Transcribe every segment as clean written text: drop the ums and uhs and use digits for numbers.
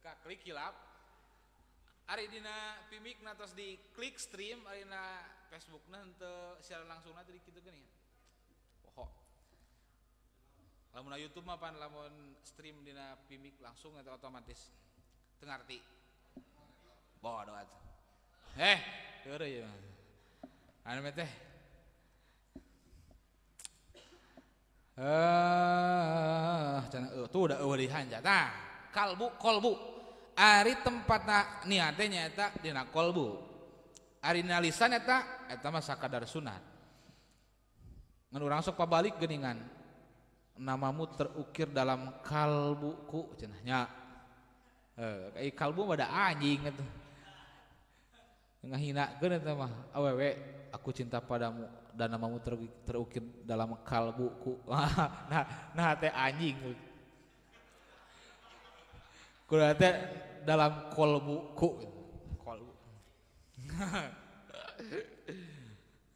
Ka klik hilap. Ari dina Pimikna tos di klik stream, ari na Facebookna henteu siaran langsungna teh kitu geuning. Poho. Lamun na YouTube mah pan lamun stream dina Pimik langsung eta otomatis. Teu ngarti. Bodoh atuh. Heureuy ieu mah. Anu teh cenah tuh udah eueuh dihanja tah. Kalbu kolbu. Ari tempatna niat teh nyaeta dina kolbu. Ari dina lisan eta eta mah sakadar sunat. Ngan urang sok pabalik geuningan. Namamu terukir dalam kalbuku cenah nya. Heuh, kalbu mah da anjing atuh. Ngahinakeun eta mah awewe aku cinta padamu dan namamu terukir dalam kalbuku. Nah teh anjing. Kudu teh dalam kolbuku. Kolbu.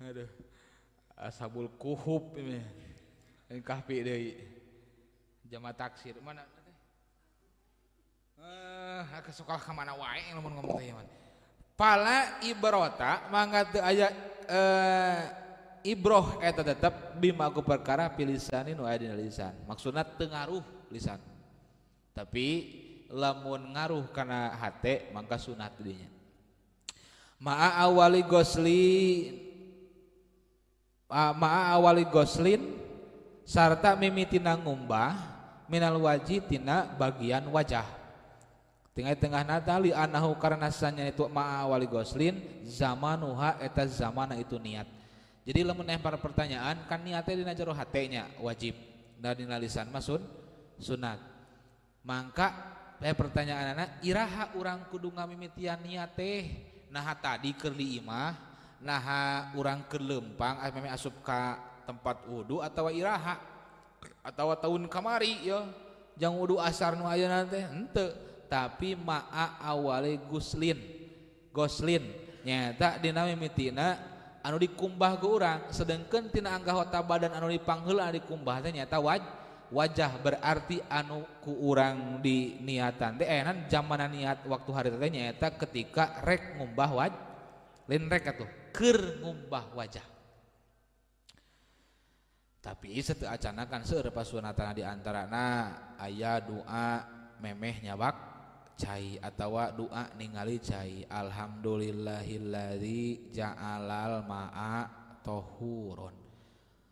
Aduh. Ashabul Kuhub ini. Kahfi deui. Jama taksir mana teh? Ke sekolah ka mana wae lamun ngomong teh man. Pala ibrota mangga teu aya ibroh eta tetep bima ku perkara pilisani nu aya dina lisan. Maksudna teu ngaruh lisan. Tapi lamun ngaruh kana hate mangka sunat dinya. Ma'a awali goslin, ma'a awali goslin sarta mimitina ngumbah minal waji tina bagian wajah. Tengah-tengah natali anahu karena sanya itu ma'a awali goslin zamanuha eta zamana itu niat. Jadi lamun lempar pertanyaan kan niatnya dina jero hatenya wajib dan dina lisan mah sunat. Mangka pertanyaan anak iraha urang kudu ngamimitian niat teh naha tadi keur di imah naha urang keur leumpang meme asup ka tempat wudu atawa iraha atawa tahun kamari yo jang wudu asar nu ayeuna teh henteu tapi ma'a awale guslin goslin nyaeta dina mimitina anu dikumbah ku urang sedengkeun tina anggota badan anu dipangheula anu dikumbah teh nyaeta wajah berarti anu ku urang di niatan teh enan zamana niat waktu hari teh nyaeta ketika rek ngumbah wajah lain rek atuh keur ngumbah wajah. Tapi sateu acana kan seueur pasunatana di antarana aya doa memeh nyabak cai atawa doa ningali cai alhamdulillahilladzi ja'alal ma'a tohuron.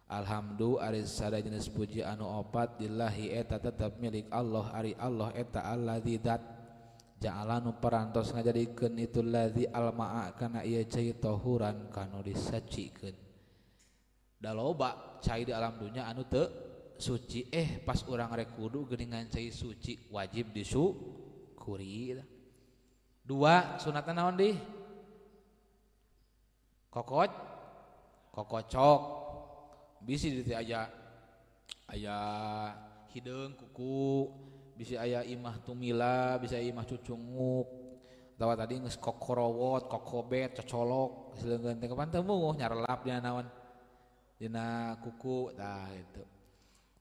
Alhamdu ari sada jenis puji anu opat lillahi eta tetep milik Allah ari Allah eta alladzi dat ja'ala nu parantos ngajadikeun itu ladzi alma'a kana ieu cai tohuran kanu disacikeun. Da loba cai di alam dunya anu teu suci pas urang rek wudu geuningan cai suci wajib disyukuri. Dua sunatna naon di? Kokot kokocok. Bisi di teh aya aya hideung kuku, bisi aya imah tumila, bisa imah cucunguk. Atawa tadi geus kokorowot, kokobet, cocolok, sileungeun teh kapan teu munguh nyarelap dina naon? Dina kuku tah gitu.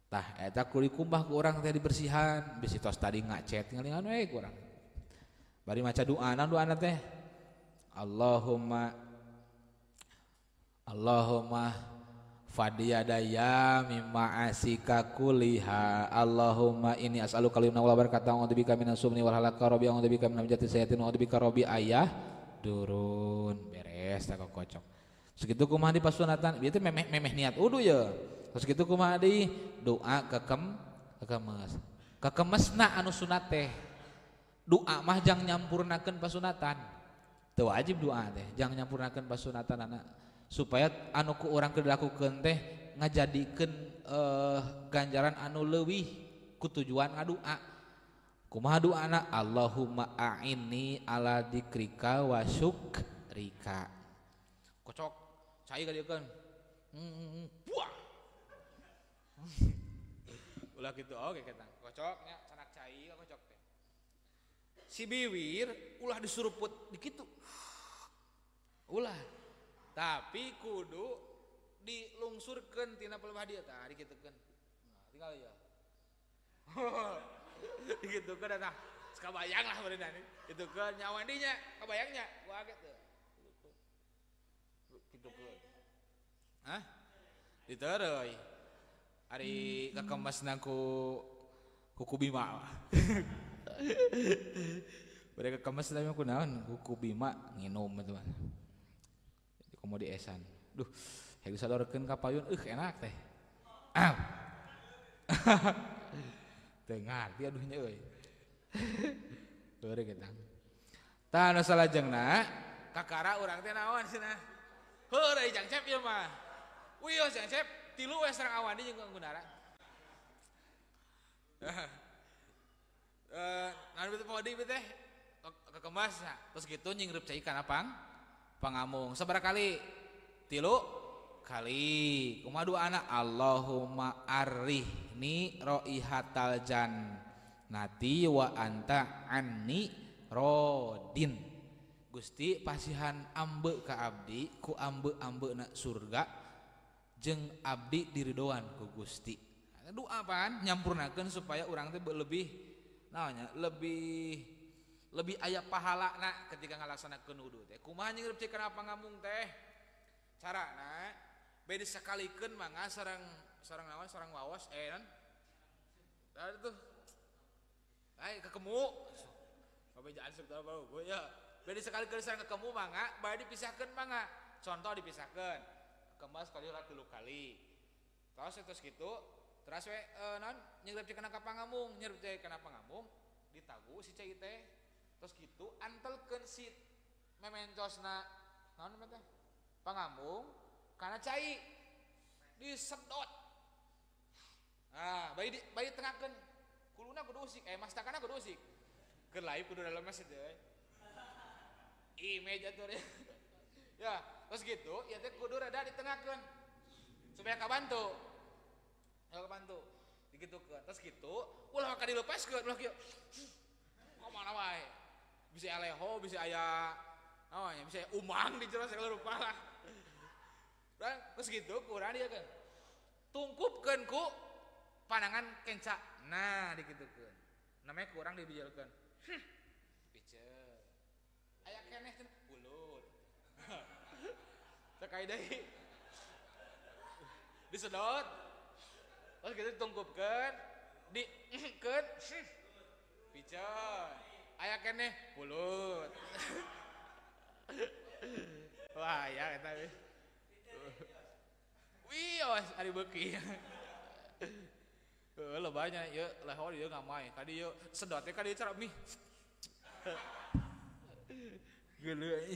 Tah eta kudu dikumbah ku urang teh dibersihan, bisi tos tadi ngacet ngalingan we ku urang. Bari maca doa, naon doana teh? Allahumma Allahumma fadiyadaya mimma asika kuliha Allahumma inni as'aluka al-yumna wal barakata wa a'udzubika minas sumni wal halaka rabbi a'udzubika min hamzati sayatin wa a'udzubika rabbi ayah durun beres tak kocok. Segitu kumaha di pasunatan bieu teh memeh memeh niat wudu ye. Terus kitu kumaha di doa kekemes. Kekemesna anu sunat teh. Doa mah jang nyampurnakeun pasunatan. Teu wajib doa teh, jang nyampurnakeun pasunatan anak supaya anu ku urang keur dilakukeun teh ngajadikeun ganjaran anu leuwih ku tujuan ngadoa. Kumaha doana? Allahumma a'inni ala dzikrika wa syukrika. Kocok cai ka dieu keun. Buah. Ulah kitu oge ketang. Kocok nya canak cai kocok teh. Si biwir ulah disuruput di kitu. Ulah. Tapi kudu dilungsurkeun tina pelebah dieu tah dikitukeun. Nah, tinggal ya. Dikitukeun tah. Kabayang lah berenang itu ke nyawandinya kabayangnya gua kaget tuh. Gitu ke. Hah? Ditereuy. Ari kakemasna ku kuku Bima. Mereka kemas tapi ku naon kuku Bima nginum teman. Jadi komo di esan. Duh, hayang disadorkeun ka payun enak teh. Ah. Teu ngarti aduh nya euy. Heureuy kita. Tah anu salajengna kakara urang teh naon cenah. Heureuy Jang Cep ieu mah. Wios Jang Cep tilu we sareng awandi jeung Gunara. Naon teh podi teh kekemas terus gitu nyingrup cai kana pangamung. Sabaraha kali? Tilu kali. Kumaha doana? Allahumma arihni raihatal jannati wa anta anni rodin. Gusti pasihan ambe ka abdi ku ambe-ambeuna surga jeung abdi diridoan ku Gusti. Doa apaan? Nyampurnakeun supaya urang teh lebih naonnya lebih aya pahalana ketika ngalaksanakeun wudu teh. Kumaha nyingrup cai kana pangamung teh? Carana bade sakalikeun mangga sareng sareng naon sareng waos non. Tadi tuh. Ai kekemu. Babejaan sok tahu bae ya. Bade sakalikeun sareng kekemu mangga bade dipisahkeun mangga. Contoh dipisahkeun. Kemas kali lah 3 kali. Terus gitu, terus we naon nyingrup cai kana pangamung, nyingrup cai kana pangamung ditagu si cai teh. Terus gitu antelkeun si memencosna naon teh? Pangamung kana cai disedot. Nah, bayi tengahkeun kuluna kudu usik, mastakana kudu usik. Keur lain kudu dalam masjid euy. Image atuh. Ya, terus gitu, ya teh kudu rada ditengahkeun supaya kabantu. Ya kabantu. Digitukeun. Terus gitu, ulah ka dilepaskeun, ulah kieu. Ka mana wae. Bisa aleho, bisa aya naon nya, bisa aya umang di jero segala rupa lah. Dan terus gitu kurang dia kan. Tungkupkeun ku panangan kenca. Nah, digitukeun. Namanya kurang dibijalkeun. Piceun. Aya keneh cenah pulut. Sakai deui. Disedot. Terus gitu ditungkupkeun, dikeun, piceun. Aya keneh pulut. Wah, ya eta we. Wios ari beuki. Heuh loba nya ieu leho ieu ngamai. Kadi ieu sedot teh kadi cara mih. Geuleuh euy.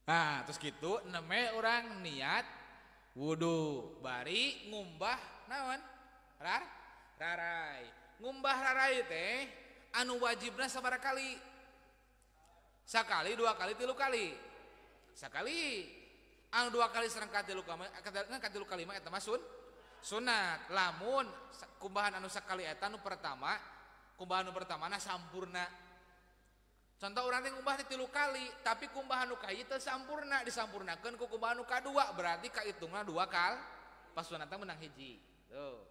Nah, terus gitu neme urang niat wudu bari ngumbah naon? Rarai. Ngumbah rarai teh anu wajibna sabaraha kali? Sakali, 2 kali, 3 kali. Sakali. Anu 2 kali sareng katilu kali mah eta mah sunat. Lamun kumbahan anu sakali eta nu pertama, kumbahan nu pertamana sampurna. Contoh urang teh ngumbah teh 3 kali, tapi kumbahan nu kahiji teu sampurna, disampurnakeun ku kumbahan nu kadua, berarti kaitungna 2 kali. Pas sunatna menang hiji. Tuh.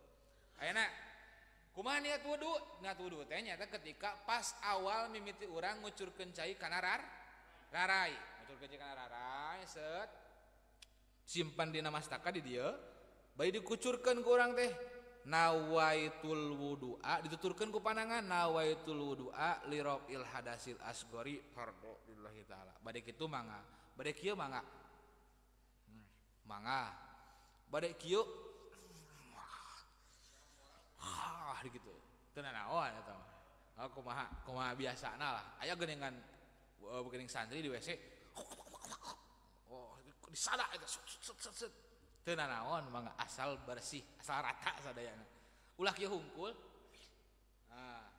Ayeuna kumaha niat wudu? Niat wudu teh nyaeta ketika pas awal mimiti urang ngucurkeun cai kana rarai. Ngucurkeun cai kana rarai, set. Simpan dina mastaka di dieu, bari dikucurkeun ku urang teh nawaitul wudu'a, dituturkeun ku panangan nawaitul wudu'a li raf'il hadasil asgori fardhu lillahi taala. Bade kitu mangga, bade kieu mangga. Mangga. Bade kieu gitu. Teu nanaon eta mah. Oh, kumaha kumaha biasana lah. Aya geuningan geuning santri di WC. Oh, disada eta set set set. Teu nanaon mangga asal bersih, asal rata sadayana. Ulah kieu hungkul. Nah.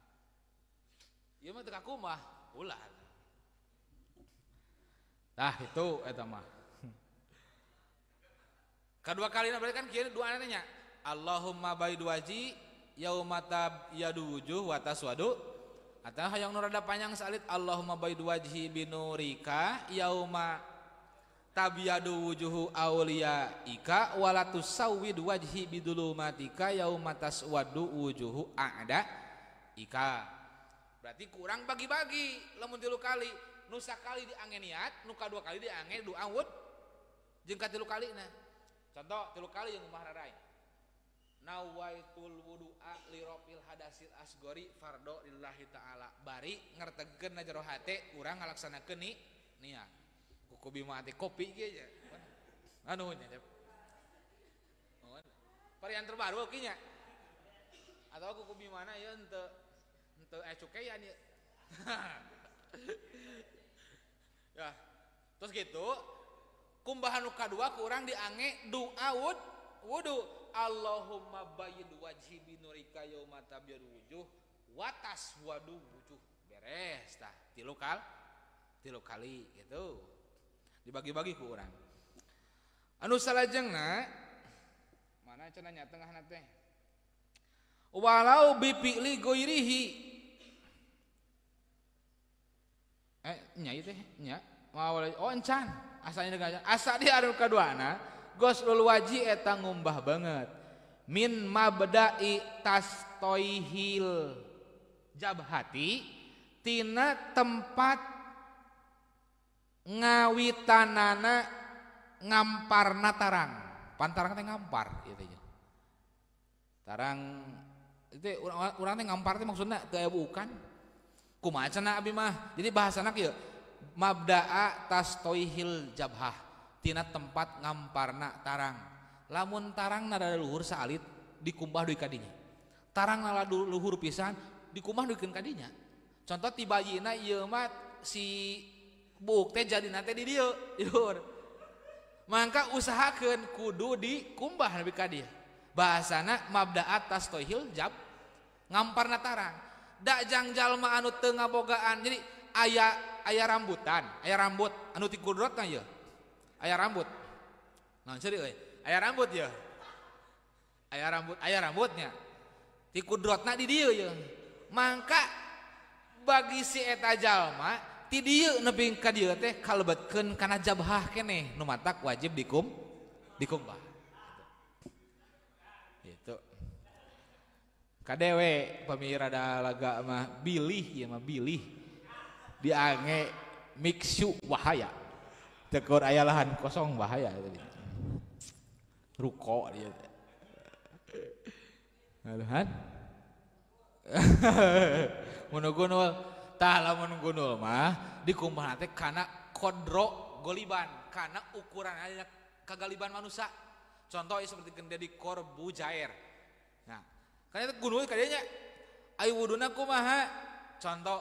Ieu mah teu kakumah, ulah. Tah itu eta mah. Kadua kalina berarti kan kieu duana teh nya. Allahumma baid waji yauma tabyadu wujuh wa taswadu. Atau hayang nu rada panjang salit Allahumma baid wajhi binurika yauma tabyadu wujuhu auliyaika wala tusawwid wajhi bidulumatika yauma taswadu wujuhu a'da ika. Berarti kurang bagi-bagi lamun 3 kali, nu sakali diange niat, nu kadua kali diange doa wud jeung ka 3 kalina. Contoh 3 kali yang ngumbah rarai. Nawaitul wudu'a li rafil hadasil asgori fardo lillahi ta'ala. Bari ngertegeun na jero hate urang ngalaksanakeun niat. Kuku bima teh kopi kieu nya. Anu nya. Varian terbaru kieu nya. Atau kuku bimana ieu henteu henteu cukean ieu. Ya, terus gitu kumbahan nu kadua ku urang diange doa wudu. Allahumma bayyid wajhi binurika yauma tabyadu wujuh wa taswadu wujuh. Beres tah 3 kali gitu. Dibagi-bagi ku urang. Anu salajengna mana cenah nya tengahna teh. Walau bi fi'li ghairihi. Nya ieu teh nya. Oh encan asalnya dengan asa di anu kaduana ghuslul wajhi eta ngumbah banget min mabda'i tastoihil jabhati tina tempat ngawitanana ngamparna tarang. Pantarang teh ngampar ieu teh. Tarang itu urang teh ngampar teh maksudna teu aya bukan. Kumaha cenah abi mah. Jadi bahasana kieu mabda'a tastoihil jabhah tina tempat ngamparna tarang. Lamun tarang nada luhur saalit dikumbah deui ka dinya. Tarang nada luhur pisan dikumbah deuikeun ka dinya. Contoh ti bayina ieu mah si buuk teh jadina teh di dieu di luhur. Mangka usahakeun kudu dikumbah nepi ka dieu. Bahasana mabda'a tastoihil jab ngamparna tarang. Da jang jalma anu teu ngabogaan. Jadi aya rambutan, aya rambut anu ti kudrotna ieu. Aya rambut. Naon ceuri euy? Aya rambut ieu. Aya rambut, aya rambutnya. Ti kudrotna di dieu ieu. Mangka bagi si eta jalma ti dieu nepi ka dieu teh kalebetkeun kana jabhah keneh nu matak wajib dikumbah. Gitu. Kadewe pami rada laga mah bilih ieu mah bilih. Diange mixu bahaya. Tekor aya lahan kosong bahaya tadi. Ruko dia. Lahan. Mun gunul tah lamun gunul mah dikumbah teh kana kodro goliban, kana ukuran aya kagaliban manusia. Contoh seperti gende di Corbuzier. Nah, kan itu gunul kadinya ayo wuduna kumaha? Contoh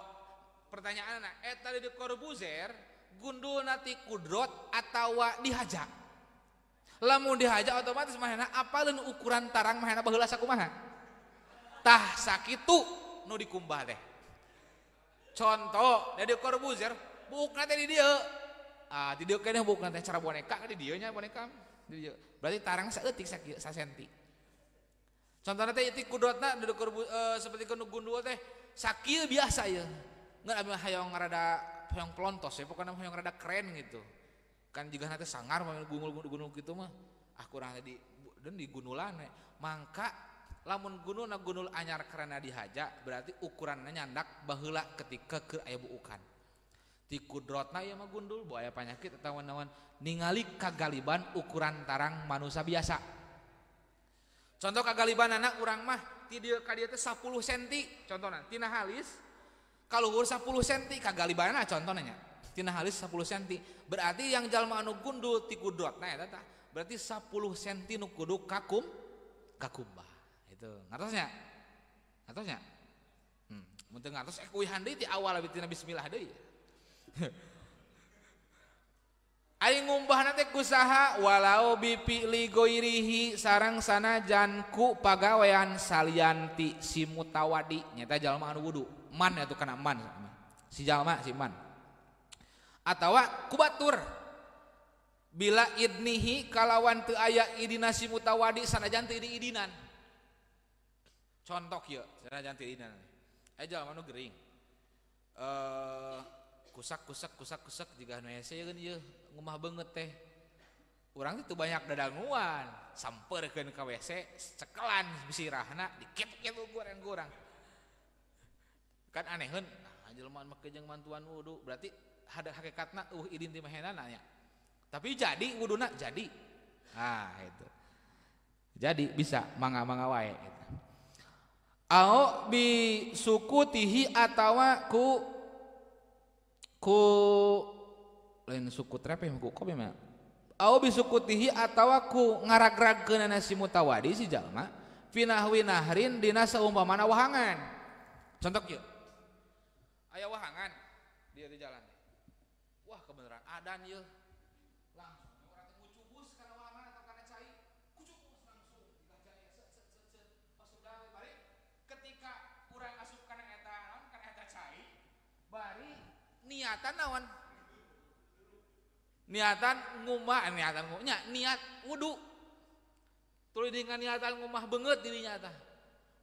pertanyaanna eta di Corbuzier gundulna ti kudrot atawa dihaja. Lamun dihaja otomatis mahena apaleun ukuran tarang mahena baheula sakumaha. Tah sakitu nu dikumbah teh. Contoh dari Corbuzier buukna teh di dieu. Ah di dieu keneh buukna teh cara boneka di dieu nya boneka di dieu. Berarti tarang saeutik sakieu sasenti. Contohna teh ti kudrotna di seperti nu gundul teh sakieu biasa ieu. Ngan abi hayang rada hayang pelontos ya, pokoknya hayang rada keren gitu. Kan jika nanti sangar gunul-gunul gitu mah, ah kurang di dan di gunulan we. Mangka lamun gunul na gunul anyar karena dihaja berarti ukuranna nyandak baheula ketika keur aya buukan. Ti kudrotna ieu mah gundul boh aya panyakit atawa naon ningali kagaliban ukuran tarang manusia biasa. Contoh kagalibanana urang mah ti dieu ka dieu teh 10 cm contohna tina halis kaluhur 10 cm kagalibanana contohna nya. Tina halis 10 cm berarti yang jalma anu gundul ti kudrotna eta tah berarti 10 cm nu kudu kakumbah itu ngartosnya ngartosnya mun teu ngartos kuihan deui ti awal abi tina bismillah deui. Ari ngumbahna teh kusaha walau bi fi'li ghairihi sareng sanajan ku pagawean salian ti si mutawadi nyata jalma anu wudu man atuh kana man si jalma si man atawa ku batur bila idnihi kalawan teu aya idina si mutawadi sanajan teu diidinan. Contoh kieu sanajan teu diidinan aya jalma nu gering kusak kusak kusak kusak jiga nu hese yeun ieu ngumah beungeut teh urang teh teu banyak dadanguan sampeurkeun ka WC cekelan sirahna dikit-kit ku urang. Kan aneheun, nah jelema make jeung mantuan wudu, berarti ada hakikatna eueuh idin ti mahenana nya. Tapi jadi wuduna jadi. Ah itu. Jadi bisa mangga-mangga wae gitu. Au bi sukutihi atawa ku lain suku trepeh ku kopi mah. Au bi sukutihi atawa ku ngaragragkeunana si mutawadi si jalma finahwi nahrin dina saumpamana wahangan. Contoh kieu. Aya wahangan dia di jalan. Wah kebenaran adan ieu. Langsung urang teh ngucubus kana wahangan atau kana cai. Kucubus langsung dibacanya set set set set. Pas udah balik ketika urang asup kana eta naon kana eta cai bari niatan naon? Niatan ngumah, niatan ngumah, niat wudu. Tuluy dengan niatan ngumah beungeut dirinya tah.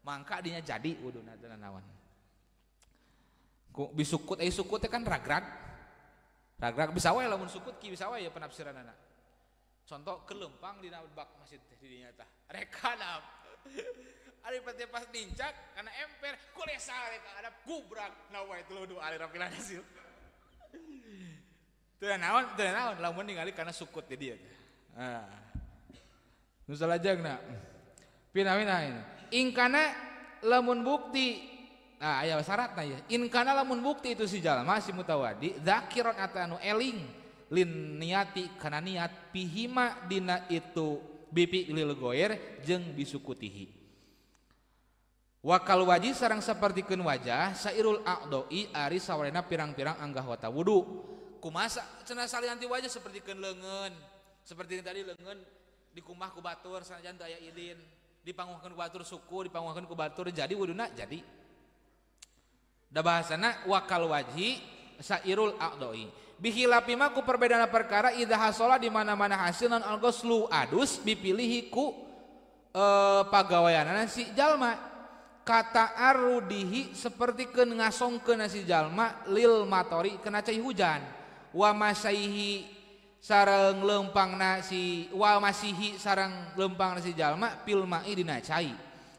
Mangka dinya jadi wuduna teh naon. Ku bisukut sukut teh kan ragrag. Ragrag bisa wae lamun sukut ki bisa wae ya penafsiranana. Contoh kelempang dina bak masjid teh dinya tah. Rekana. Ari pati pas nincak kana emper kulesa rek ada gubrak na wae tuluy wudu ari rapilan hasil. Teu naon lamun ningali kana sukut di dieu. Ah. Nu salajengna. Pina-pina ini. Ingkana lamun bukti, nah aya syaratna ya. Inkana lamun bukti itu si jalma si mutawadi zakiron atanu eling lin niati kana niat pihima dina itu bipi lil goer jeung bisukutihi. Wakal wajih sareng sapertikeun wajah sairul a'doi ari sawarena pirang-pirang anggota wudu. Kumasa cenah salian ti wajah sapertikeun leungeun. Seperti tadi leungeun dikumah ku batur sanajan teu aya idin, dipanguhkeun ku batur suku, dipanguhkeun ku batur jadi wuduna jadi. Da bahasana wakal wajhi sairul a'doi. Bihilapi ma ku perbedaan perkara idza hasola di mana-mana hasil non al-ghuslu adus dipilihi ku pagaweanana si jalma. Kata arudihi sapertikeun ngasongkeun si jalma lil matori kena cai hujan. Wa masaihi sareng lempangna si wa masihi sareng lempangna si jalma pil ma'i dina cai.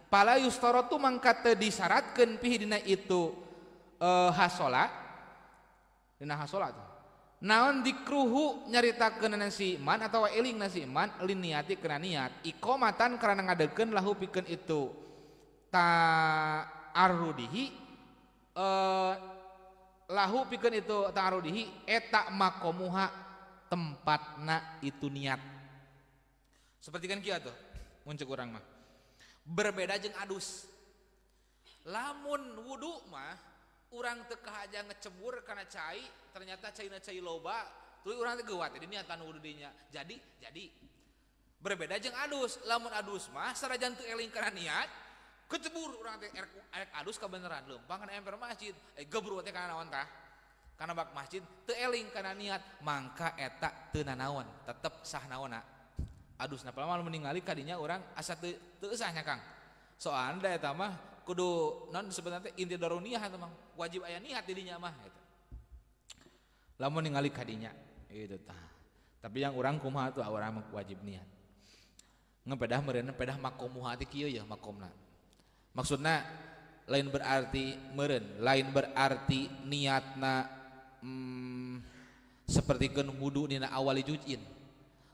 Pala yustaratu mangka teu disyaratkeun pihi dina itu hasola dina hasola tuh. Naon dikruhu nyaritakeun si man atawa eling si man lin niati kana niat iqamatan karena ngadekeun lahu pikeun itu ta arrudihi lahu pikeun itu ta'arudihi eta makomuha tempatna itu niat. Seperti kan kieu tuh mun ceuk urang mah. Berbeda jeung adus. Lamun wudu mah urang teu kahaja ngecebur kana cai, ternyata caina cai loba, tuluy urang teh geuwat jadi niatan wudu dinya. Jadi berbeda jeung adus. Lamun adus mah sanajan teu eling kana niat, kecebur urang teh erek adus kabeneran leumpang kana emper masjid, gebruk teh kana naon tah? Kana bak masjid teu eling kana niat, mangka eta teu nanaon, tetep sah naonna. Adusna palama ningali kadinya urang asa teu sah nya Kang. Soalna da eta mah kudu non sebenarnya inti daruniyah eta mah wajib aya niat di dinya mah eta. Lamun ningali kadinya itu tah. Tapi yang urang kumaha tuh urang wajib niat. Ngepedah meureun pedah makomuha teh kieu ya makomna. Maksudna lain berarti meureun, lain berarti niatna sapertikeun wudu dina awali jujin.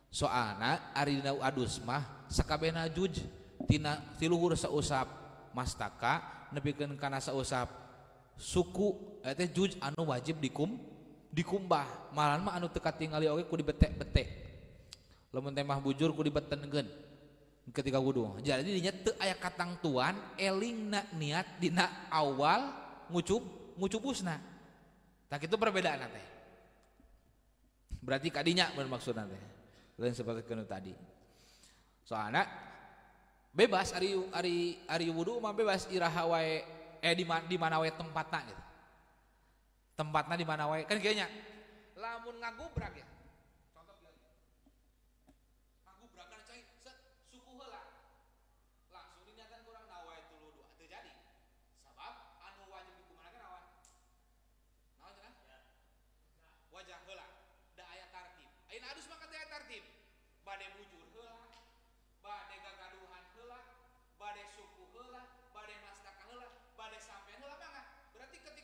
Soalna ari dina adus mah sakabehna juj tina ti luhur sausap mastaka nepikeun kana sausap suku eta juj anu wajib dikumbah. Malahan mah anu teu katingali oge ku dibete-bete. Lamun teh mah bujur ku dibetenkeun ketika wudu. Jadi dinya teu aya katangtuan elingna niat dina awal ngucubusna. Tah kitu perbedaanna teh. Berarti kadinya bermaksudna teh. Lain seperti kenu tadi. Soalna bebas ari wudu mah bebas iraha wae di mana wae tempatna gitu. Tempatna di mana wae kan kieu nya. Lamun ngagubrak ya. Contoh ngagubrak kana cai set suku heula. Langsung diniatan kurang nawa itu wudu teu jadi. Sabab anu wajib dikumaha naon? Naon cenah? Wajah heula. Da aya tartib. Ayeuna adus mah teu aya tartib. Bade bujur heula, bade gagaduhan heula, bade suku heula, bade mastaka heula, bade sampean heula mangga. Berarti ketika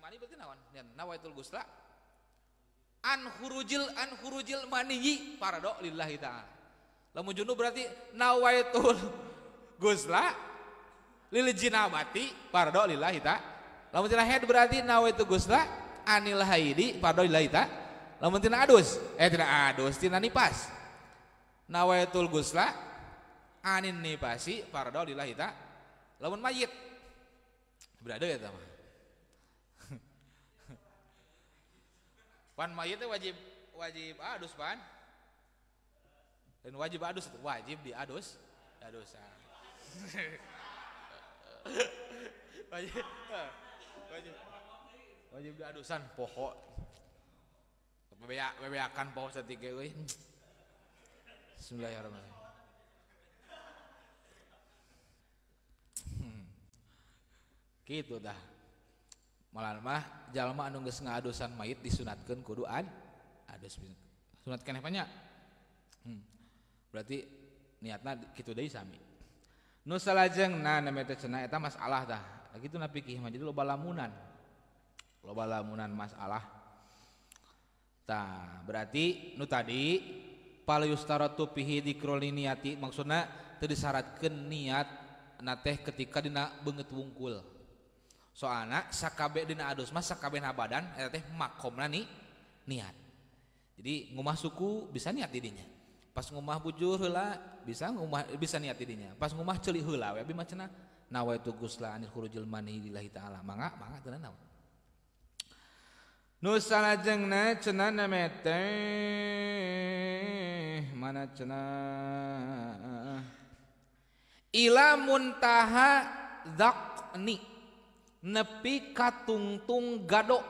Mani berarti naon? Nawaitul gusla an khurujil maniyi fardo lillahi ta'ala. Lamun junub berarti nawaitul gusla lil jinabati fardo lillahi ta'ala. Lamun tina haid berarti nawaitul gusla anil haidi fardo lillahi ta'ala. Lamun tina adus, tina nipas. Nawaitul gusla anin nipasi fardo lillahi ta'ala. Lamun mayit berada ya mah. Pan mayit teh wajib adus pan. Dan wajib adus itu wajib diadus, adusan. Wajib diadusan poho. Bebeakan poho saeutik ge euy. Bismillahirrahmanirrahim. Gitu dah. Malah mah jalma anu geus ngadusan mayit disunatkeun kudu adus. Sunat keneh banyak. Berarti niatna kitu deui sami. Nu salajengna name teh cenah eta masalah tah. Kitu na fikih mah jadi loba lamunan. Loba lamunan masalah. Tah, berarti nu tadi fal yustaratu fihi dzikrul niyati maksudna teu disyaratkeun niat na teh ketika dina beungeut wungkul. Soalna sakabe dina adus mah sakabehna badan eta teh makomna ni niat. Jadi ngumah suku bisa niat di dinya. Pas ngumah bujur heula bisa ngumah bisa niat di dinya. Pas ngumah ceuli heula we abi mah cenah nawaitu gusla anil khurujil mani lillahi ta'ala. Mangga mangga teu naon. Nu salajengna cenah name teh mana cenah ila muntaha dzaqni nepi katungtung gado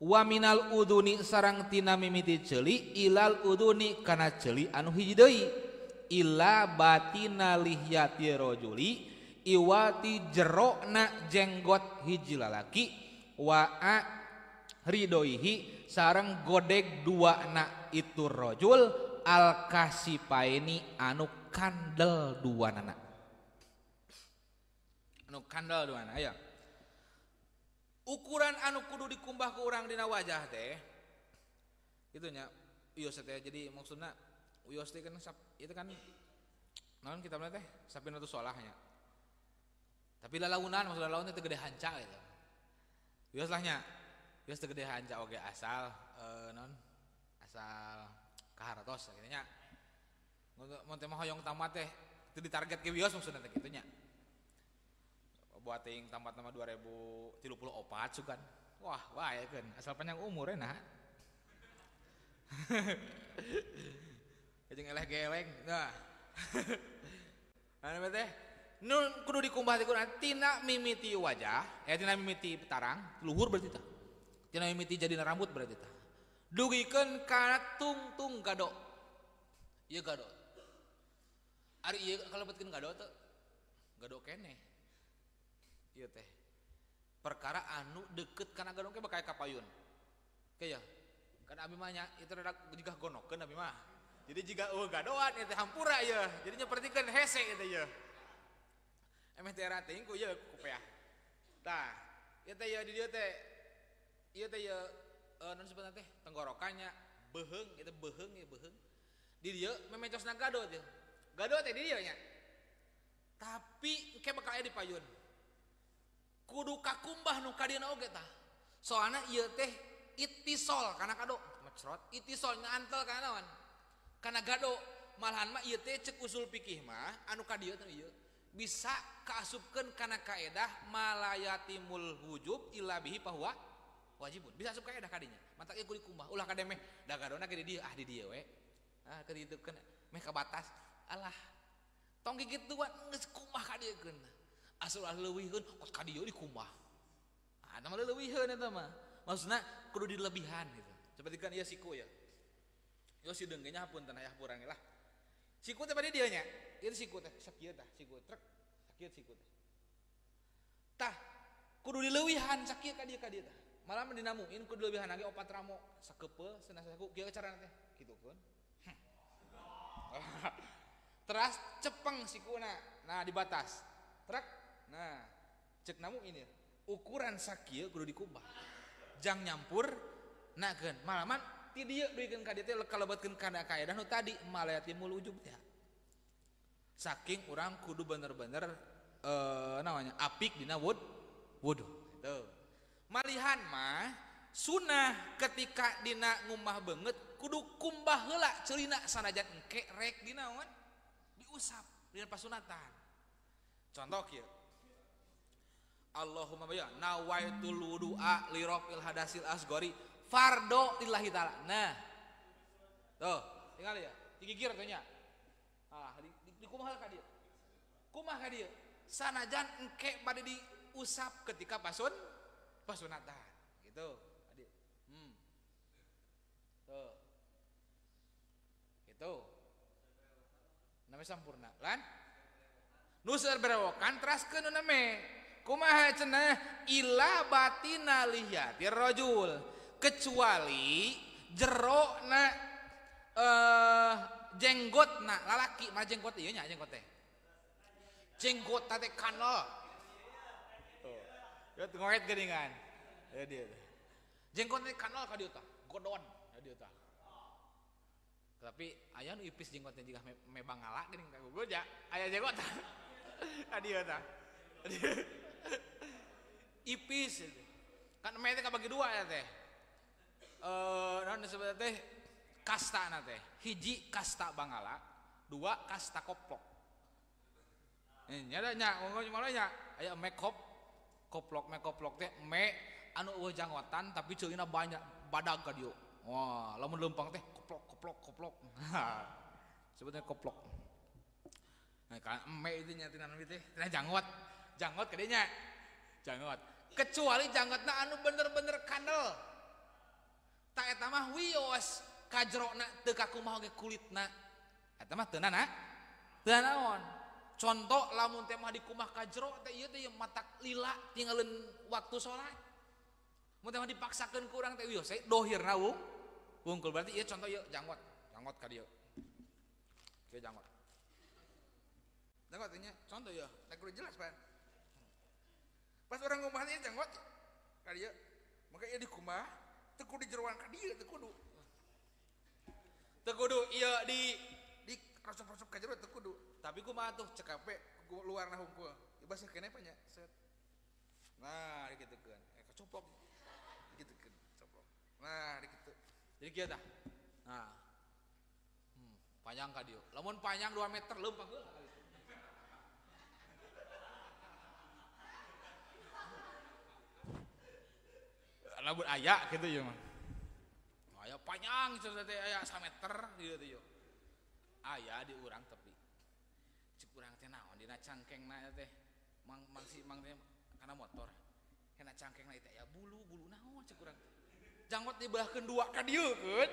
wa minal uduni sarang tina mimiti ceuli ilal uduni kana ceuli anu hiji deui ila batina lihyati rajuli iwati jerona jenggot hiji lalaki wa a ridoihi sareng godeg dua na itu rajul al kasipaini anu kandel dua nana anu kandel dua nana aya ukuran anu kudu dikumbah ke urang dina wajah teh gitu nya uyos teh jadi maksudna uyos teh kan itu kan naon kita teh sapinatu solahnya tapi lalaunan maksudna lalaunan teh gede hanca gitu uyos lah nya uyos teh gede hanca oge asal naon asal kahartos gitu nya mun teh mah hoyong tamat teh teu ditarget ke wios maksudna teh kitu nya buat ting tamat nama 2034 sugan. Wah, wae kan asal panjang umur enak. Jeung eleh geleng. Nah. Anu teh nu kudu dikumbah teh kudu tina mimiti wajah, tina mimiti tarang, luhur berarti tah. Tina mimiti jadina rambut berarti tah. Dugikeun kana tungtung gado. Ieu gado. Ari ieu kalebetkeun gado teu? Gado keneh. Ieu teh perkara anu deket kana gadong ke bakal kapayun. Ke ya. Kan abi mah nya itu rada jiga gonokeun abi mah. Jadi jiga eueuh gadoan ieu teh hampura ieu. Jadi nyepertikeun hese ieu teh ieu. Emeh teh era teuing ku ieu kupeah. Tah, ieu teh ieu di dieu teh ieu teh ieu naon sebenarnya teh tenggorokannya beuheung ieu teh beuheung ieu beuheung. Di dieu memecosna gado teh. Gado teh di dieu nya. Tapi engke bakal aya di payun. Kudu kakumbah nu kadieuna oge tah. Soalna ieu teh itisol kana kado, mecrot, itisol ngantel kana naon? Kana gado. Malahan mah ieu teh cek usul fikih mah anu ka dieu teh ieu bisa kaasupkeun kana kaedah malayatimul wujub illa bihi fahuwa wajibun. Bisa asup kaedah kadinya. Matak ieu kudu dikumbah. Ulah kademeh da gadona ge di dieu, ah di dieu we. Ah keur ditukeun meh ka batas. Alah. Tong gigituan geus kumbah ka dieu keun. Asal leuwihkeun kos ka dieu dikumbah. Ah, eta mah leuwihkeun eta mah. Maksudna kudu dilebihan gitu. Sapertikeun ieu siku ya. Ieu sideung ge nya hapunten aya hapuran lah. Siku teh pada dieu nya. Ieu siku teh sakieu tah, siku trek, sakieu siku teh. Tah, kudu dileuwihan sakieu ka dieu tah. Malah mah dinamuin kudu dileuwihan lagi opat ramo sakepeul cenah saku kieu carana teh kitukeun. Teras cepeng sikuna. Nah, dibatas. Trek. Nah, cek namu ini. Ukuran sakieu kudu dikumbah. Jang nyampur nakeun malaman ti dieu duikeun ka dieu teh kalebetkeun kana kaedah nu tadi malayatimul ujub teh. Saking urang kudu bener-bener namanya apik dina wudu. Tuh. Malihan mah sunah ketika dina ngumbah beungeut kudu kumbah heula ceulina sanajan engke rek dina naon diusap dina pasunatan. Contoh kieu. Allahumma ya nawaitul wudu'a li rafil hadasil asgori fardo lillahi ta'ala. Nah. Tuh, tinggal ya. Digigir teh nya. Ah, di kumaha ka dieu? Kumaha ka dieu? Sanajan engke bade diusap ketika pasunatan gitu. Adik. Tuh. Gitu. Namanya sampurna. Lan? Nu seueur berewokan teraskeun nu name. Kumaha cenah ila batina lihyati rajul, kecuali jerona jenggotna lalaki, mah jenggot ieu nya jenggot teh. Jenggot teh kanal. Tuh. Ya ngoet geuningan. Ya dia. Jenggot teh kanal ka dieu tah, godon ka dieu tah. Tapi aya nu ipis jenggotnya jiga mebangala geuning ka gugu ja, aya jenggot tah. Ka dieu tah. Ipis kan me teh kabagi dua ya teh. Naon disebut teh kasta na teh. Hiji kasta bangala, dua kasta koplok. Nya da nya ngomong malah nya aya me koplok, me koplok teh me anu eueuh janggotan tapi ceulina banyak badag ka dieu. Wah, lamun leumpang teh koplok koplok koplok. Sebutnya koplok. Nah, kan me itu nya tina teh tina janggot. Janggot kadinya. Janggot. Kecuali janggotna anu bener-bener kandel. Tak eta mah wios kajerona teu kakumaha oge kulitna. Eta mah teu nana. Teu naon. Contoh lamun teh mah dikumah kajero teh ieu teh matak lila tinggalin waktu salat. Mun teh mah dipaksakeun ku urang teh wios dohirna wungkul berarti ieu contoh ieu janggot, janggot ka dieu. Ieu janggot. Janggot nya contoh ieu, teh kudu jelas pan. Pas orang ngumbah teh janggot ka dieu. Maka ieu dikumah teu kudu jeroan ka dieu teu kudu. Teu kudu ieu di rosok-rosok ka jero teu kudu. Tapi kumaha tuh cekape luarna hungkul. Ieu basah keneh pa nya. Set. Nah, dikitukeun. Kacoplok. Dikitukeun, coplok. Nah, dikitu. Jadi kieu tah. Nah. Panjang ka dieu. Lamun panjang 2 meter leumpang heula. Lamun aya kitu ieu mah. Aya panjang cenah teh aya 1 meter dieu teh ieu. Aya di urang tapi cik urang teh naon dina cangkengna teh mang mang si mang teh kana motor. Kana cangkengna teh aya bulu-bulu naon cik urang teh. Janggot dibelahkeun dua ka dieu keun.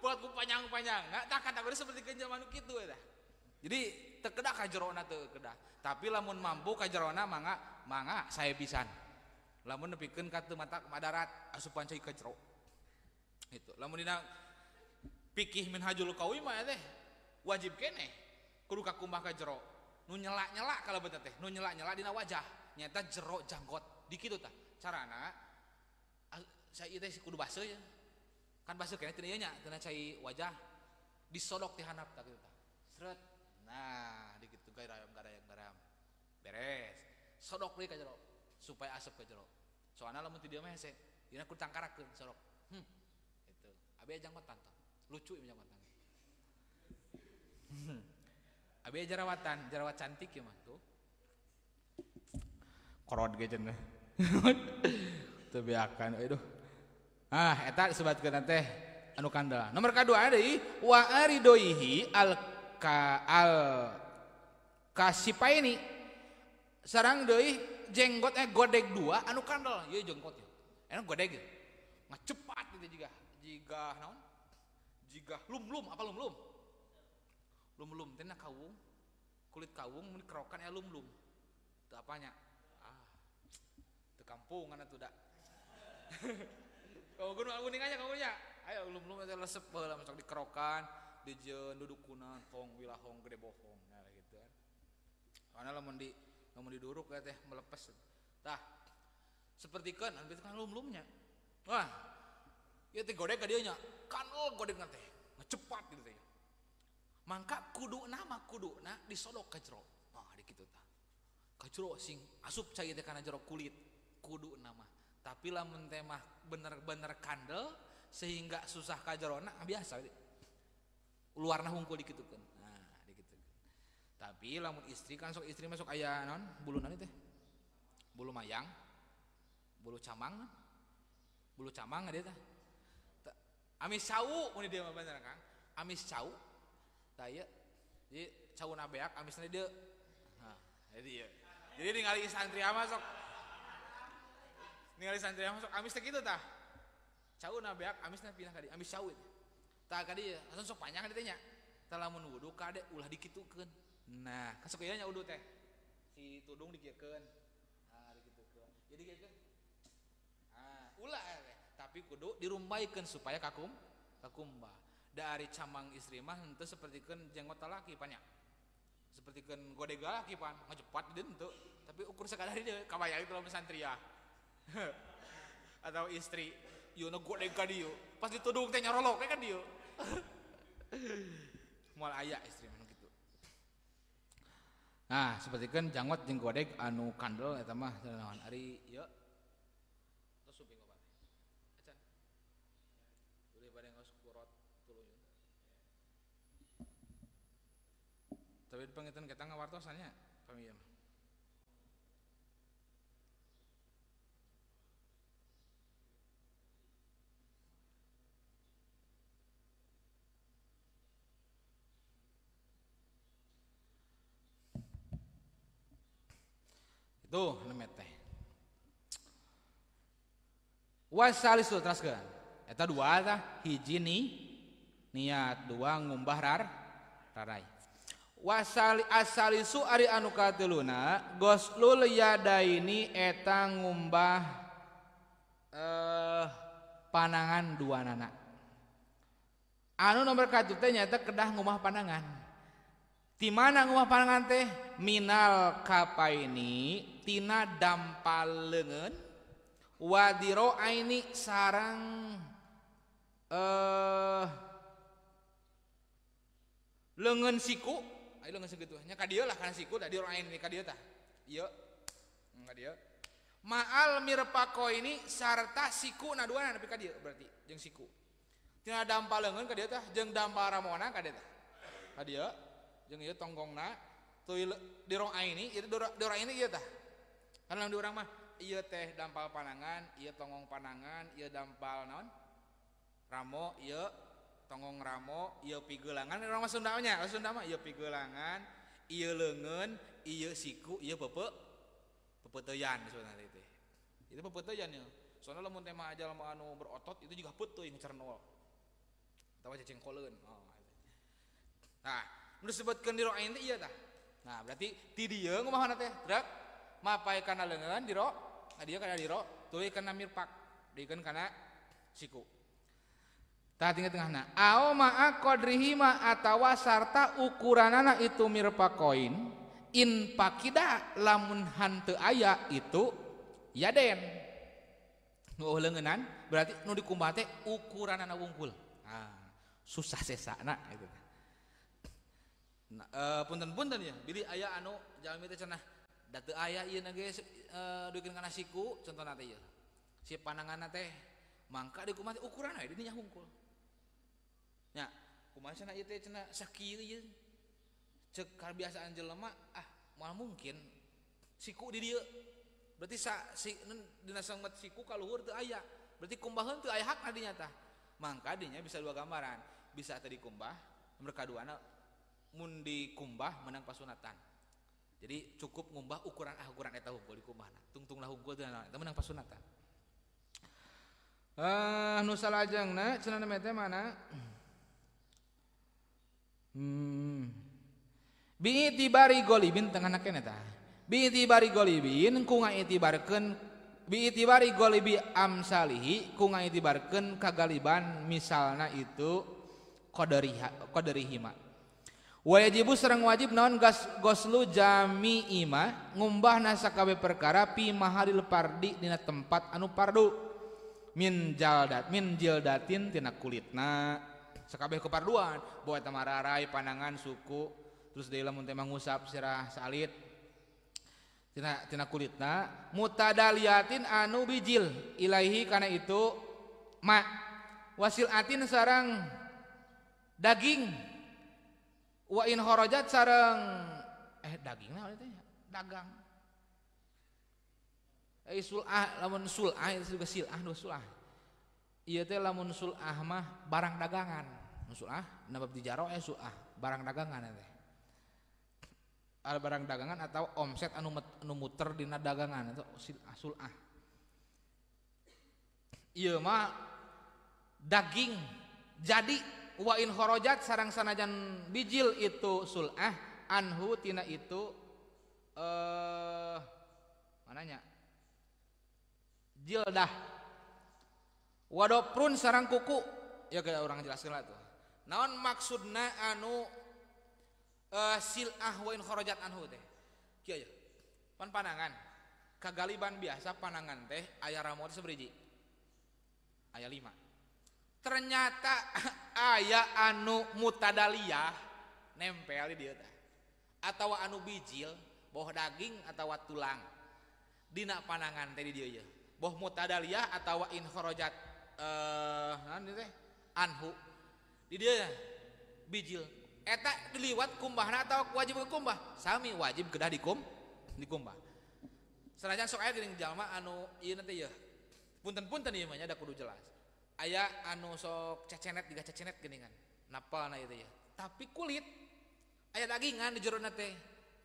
Buat ku panjang-panjang. Tah kategori seperti zaman kitu eta. Jadi teu kedah ka jerona teu kedah. Tapi lamun mampu ka jerona mangga mangga sae pisan. Lamun nepikeun ka teu mata madarat asupan cai ka jero. Gitu. Lamun dina pikih minhajul qawi mah teh wajib keneh kudu kakumbah ka jero. Nu nyela-nyela kalebetna teh, nu nyela-nyela dina wajah nyata jero janggot di kitu tah. Carana cai teh kudu baseuh ya. Kan baseuh keneh tina ieu nya, tina cai wajah disodok ti handap tah kitu tah. Sret. Nah, di kitu garayam-garayam. Beres. Sodok deui ka jero supaya asup ka jero. Soalna lamun ti dieu mah hese, dina ku cangkarakeun sodok. Gitu. Abi janggotan tah. Lucu ieu janggotan. Abi jerawatan, jerawat cantik ya mah tuh. Korod ge cenah. Teu beakan aduh. Ah, eta disebatkeun teh anu kandel. Nomor kadua deui wa aridoihi al ka al kasipaini. Sarang deui jenggot godeg dua anu kandel. Ieu jenggot ieu. Enak godeg. Ngacepat itu jiga jiga naon? Jiga lum-lum apa lum-lum? Lum-lum teh na kawung. Kulit kawung mun dikerokan aya lum-lum. Teu apanya? Ah. Teu kampungan atuh da. Kawung kuning aja kawungnya. Ayo lum-lum teh lesep baheula masuk dikerokan, dijieun dudukunan, hong wilahong gede bohong. Nah gitu kan. Karena lamun di Lamun diduruk teh melepas. Tah. Sapertikeun anu kan lum-lumnya. Wah. Ieu teh godeg ka dieu nya. Kanul godegna teh. Ngecepat gitu teh. Mangka kuduna mah kuduna disodok ka jero. Wah, di kitu tah. Ka jero sing asup cai teh kana jero kulit kuduna mah. Tapi lamun teh mah bener-bener kandel sehingga susah ka jerona biasa luarna hungkul dikitukeun. Nah, dikitukeun. Tapi lamun istri kan sok istri masuk aya naon buluna teh. Bulu mayang, bulu camang. Bulu camang dia teh. Amis cau mun dia mah bener Kang. Amis cau. Tah ieu. Jadi cauna beak amisna dieu. Nah, jadi ieu. Jadi ningali santri mah sok ningali santri mah sok amis teh kitu tah. Cauna beak amisna pindah ka dieu, amis cau itu. Tah ka dieu, langsung sok panjang dieu teh nya. Tah lamun wudu kade ulah dikitukeun. Nah, kan sok ieu nya wudu teh. Si tudung dikieukeun. Nah, dikitukeun. Jadi kieukeun. Ah, ulah teh. Tapi kudu dirumbaikeun supaya kakumbah. Dari camang istri mah henteu sapertikeun jenggot talaki pan nya. Sapertikeun godeg lalaki pan, ngajepat di henteu. Tapi ukur sakadar dieu kabayang itu lamun santria. Atau istri ieu nu godeg ka dieu, pas ditudung teh nyarolok we ka dieu. Moal aya istri mah kitu. Nah, sapertikeun janggot jeung godeg anu kandel eta mah naon ari ieu tos suping obat. Acan. Boleh bade ngaos kurot tuluyun. Tapi panginten kita ngawartosan nya pami ieu mah. Tuh nemet teh. Wasalisu teraskeun. Eta dua tah, hiji ni niat, dua ngumbah rarai. Wasali asalisu ari anu katiluna goslul yadaini eta ngumbah panangan dua nana. Anu nomor katilu teh nyaeta kedah ngumbah panangan. Di mana ngumbah panangan teh? Minal kapaini tina dampal leungeun wadiro aini sarang leungeun siku. Ayo leungeun segitu nya ka dieu lah kana siku da diro aini ka dieu tah. Ieu ka dieu. Ma'al mirpaqo ini sarta siku na duana nepi ka dieu berarti jeung siku. Tina dampal leungeun ka dieu tah jeung dampal ramona ka dieu tah. Ka dieu jeung ieu tonggongna tuluy dirong aini ieu dirong aini ieu tah. Kan lamun di urang mah ieu teh dampal panangan, ieu tonggong panangan, ieu dampal naon? Ramo, ieu tonggong ramo, ieu pigeulangan urang mah Sunda nya, Sunda mah ieu pigeulangan, ieu leungeun, ieu siku, ieu pepeuteuyan sebenarnya teh. Itu pepeuteuyan ya. Soalnya lamun teh mah jalma anu berotot itu juga peuteuy ngecernol. Atawa cecengkoleun. Oh. Nah, nu disebutkeun diro ain teh ieu tah. Nah, berarti ti dieu ngumahana teh, trek mapai kana leungeun diro, ka dieu kana diro, tuluy kana mirpak, dikeun kana siku. Tah tinggal tengahna. Ao ma'a qadrihi ma atawa sarta ukuranana itu mirpaqoin in pakida lamun hanteu aya itu yaden. Nu leungeunnan berarti nu dikumbah teh ukuranana wungkul. Ah, susah sesana gitu. Nah, punten-punten ya, bilih aya anu jalmi teh cenah da teu aya ieu na ge duikeun kana siku contohna teh ieu. Si pananganna teh mangka dikumbah teh ukuran we di dinya hungkul. Nya, kumaha cenah ieu teh cenah sakieu ieu. Ceuk kabiasaan jelema ah moal mungkin siku di dieu. Berarti sa si dina sanget siku ka luhur teu aya. Berarti kumbaheun teu aya hakna dinya tah. Mangka dinya bisa dua gambaran, bisa teu dikumbah, nomor kaduana mun dikumbah menang pasunatan. Jadi cukup ngumbah ukuran ukuran eta hungkul dikumbahna. Tungtunglah hungkul teu naon eta menang pasunatan. Nu salajengna cenah teh mana? Bi'itibari golibin tengahna keneh tah. Bi'itibari golibin ku ngaitibarkeun bi'itibari golibi amsalihi ku ngaitibarkeun kagaliban misalna itu qadarihima. Wajibu sareng wajib naon gas goslu jami'i ma ngumbahna sakabeh perkara pi mahalil pardi dina tempat anu pardu min jaldat min jildatin tina kulitna sakabeh keparduan boe eta mararai panangan suku terus deui lamun teh mangusap sirah salit tina kulitna mutadaliatin anu bijil ilaihi kana itu ma wasilatin sareng daging wa in kharajat sareng daging naon teh dagang sulah lamun sulah itu juga silah dua sulah ieu teh lamun sulah mah barang dagangan sulah nabab dijaro sulah barang dagangan teh ada barang dagangan atau omset anu muter dina dagangan itu silah sulah ieu mah daging jadi wa in kharajat sareng sanajan bijil itu sulah anhu tina itu mananya jildah wadoprun sareng kuku ya kayak orang jelaskan lah tuh naon maksudna anu silah wa in kharajat anhu teh kieu ya pan panangan kagaliban biasa panangan teh aya ramo teh sabriji aya 5 ternyata aya anu mutadaliyah nempel di dieu teh atawa anu bijil boh daging atawa tulang dina panangan teh di dieu ye boh mutadaliyah atawa in kharajat naon teh anhu di dieu bijil eta diliwat kumbahna atawa wajib kumbah sami wajib kedah dikumbah sanajan sok aya geuning jalma anu ieu teh ye punten-punten ieu mah nya da kudu jelas aya anu sok cecenet diga cecenet geuningan napalna ieu teh ya tapi kulit aya dagingan di jerona teh